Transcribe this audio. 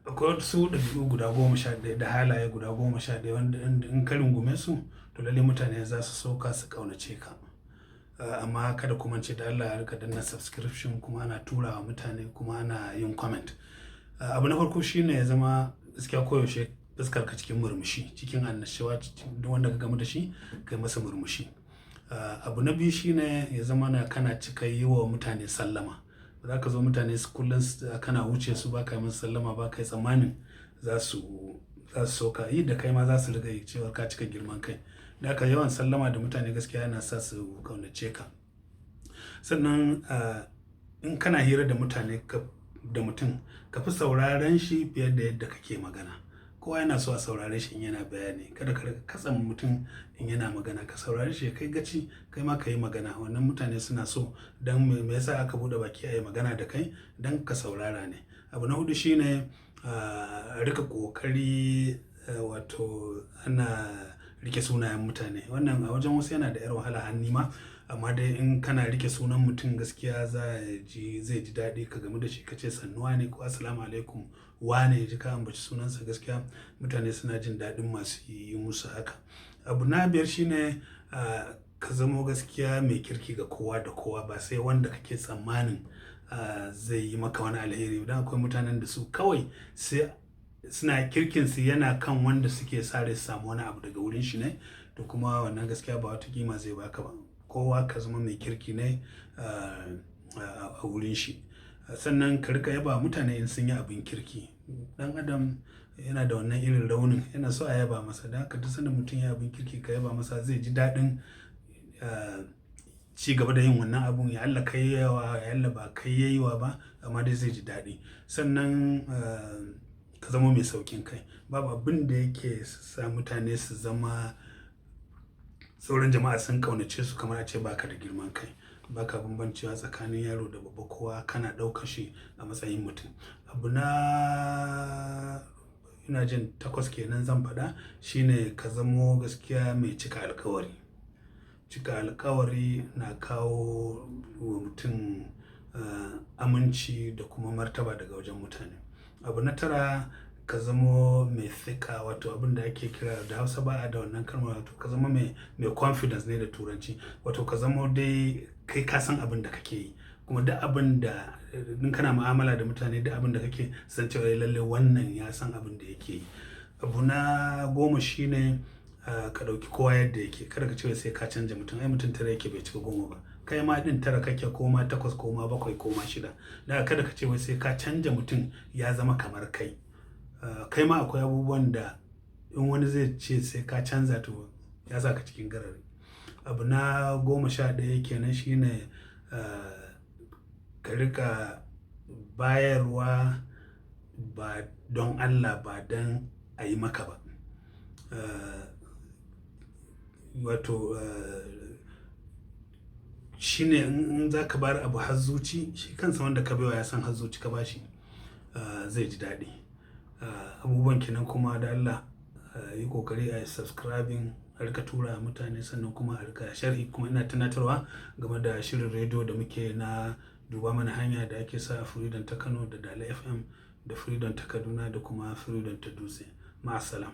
Akwai wasu ɗabi'u guda 11 da halaye guda 11 wanda in ka rungume su, to lallai mutane za su so ka, su ƙaunace ka. Amma kada ku mance da Allah a rika danna subscription, kuma ana tura wa mutane, kuma ana yin comment. Abu na farko shine ya zama gaskiya koyaushe fuskar ka cikin murmushi, cikin annashuwa, duk wanda ka gamu da shi kai masa murmushi. Abu na biyu shine ya zama na kana cika yi wa mutane sallama. Ba za ka zo mutane kullum kana wuce su ba ka yi musu sallama ba, ka yi tsammanin za su so ka yi da kai ma za su riƙa yi cewa ka cika girman kai. Da haka yawan sallama da mutane gaskiya yana sa su ƙaunace ka. Sannan in kana hira da mutane da mutum, ka fi sauraren shi fiye da yadda kake magana. Kowa yana so a saurare shi in yana bayani. Kada ka riƙa katse mutum in yana magana. Ka saurare shi ya kai gaci, kai ma ka yi magana. Wannan mutane suna so. Don me yasa aka buɗe baki a yi magana da kai? Don ka saurara ne. Abu na huɗu shine riƙa ƙoƙari, wato ana riƙe sunayen mutane. Wannan a wajen wasu yana da ƴar wahala har nima, amma dai in kana riƙe sunan mutum, gaskiya zai ji daɗi ka gamu da shi ka ce, "Sannu wane" ko "Assalamu alaikum wane", ya ji ka ambaci sunansa. Gaskiya mutane suna jin daɗin masu yi musu haka. Abu na biyar shine ka zamo gaskiya mai kirki ga kowa da kowa, ba sai wanda kake tsammanin zai yi maka wani alheri. Don akwai mutanen da su kawai sai suna kirkinsu yana kan wanda suke sa rai su samu wani abu daga wurin shi ne, to kuma wannan gaskiya ba wata kima zai baka ba. Kowa ka zama mai kirki ne a wurin shi. Sannan ka riƙa yaba mutane in sun yi abin kirki. Ɗan adam yana da wannan irin raunin, yana so a yaba masa. Don haka duk sanda mutum ya yi abin kirki, ka yaba masa, zai ji daɗin ci gaba da yin wannan abun. Ya Allah kai yawa, ya Allah ba kai yayi wa ba, amma dai zai ji daɗi. Sannan ka zama mai sauƙin kai. Babu abin da yake sa mutane su zama sauran jama'a sun ƙaunace su kamar ace ba ka da girman kai. Ba ka bambancewa tsakanin yaro da babba, kowa kana ɗauka shi a matsayin mutum. Abu na ina jin takwas kenan zan faɗa shine ka zamo gaskiya mai cika alkawari. Cika alkawari na kawo wa mutum aminci da kuma martaba daga wajen mutane. Abu na tara, ka zamo mai thiƙa, wato abin da ake kira da Hausa ba a da wannan kalmar, wato ka zama mai confidence ne da Turanci. Wato ka zamo dai kai ka san abin da kake yi, kuma duk abin da in kana mu'amala da mutane, duk abin da kake san cewa lalle wannan ya san abin da yake yi. Abu na 10 shine ka ɗauki kowa yadda yake. Kada ka ce sai ka canja mutum. Ai mutum tara yake, bai cika 10 ba. Kai ma ɗin tara kake, ko ma takwas, ko ma bakwai, ko ma shida. Dan haka kada ka ce wai sai ka canja mutum ya zama kamar kai. Kai ma akwai abubuwan da in wani zai ce sai ka canza, to ya saka cikin garari. Abu na 11 kenan shine ka riƙa bayarwa ba don Allah ba don a yi maka ba. Wato shine in za ka bayar abu har zuci, shi kansa wanda ka baiwa ya san har zuci ka ba shi, zai ji daɗi. Abubuwan kenan. Kuma da Allah yi ƙoƙari a yi subscribing, a riƙa tura wa mutane, sannan kuma a riƙa sharhi. Kuma ina tunatarwa game da shirin rediyo da muke na Duba Mana Hanya da ake sa a Freedom ta Kano da Dala FM da Freedom ta Kaduna da kuma Freedom ta Dutse. Ma'assalam.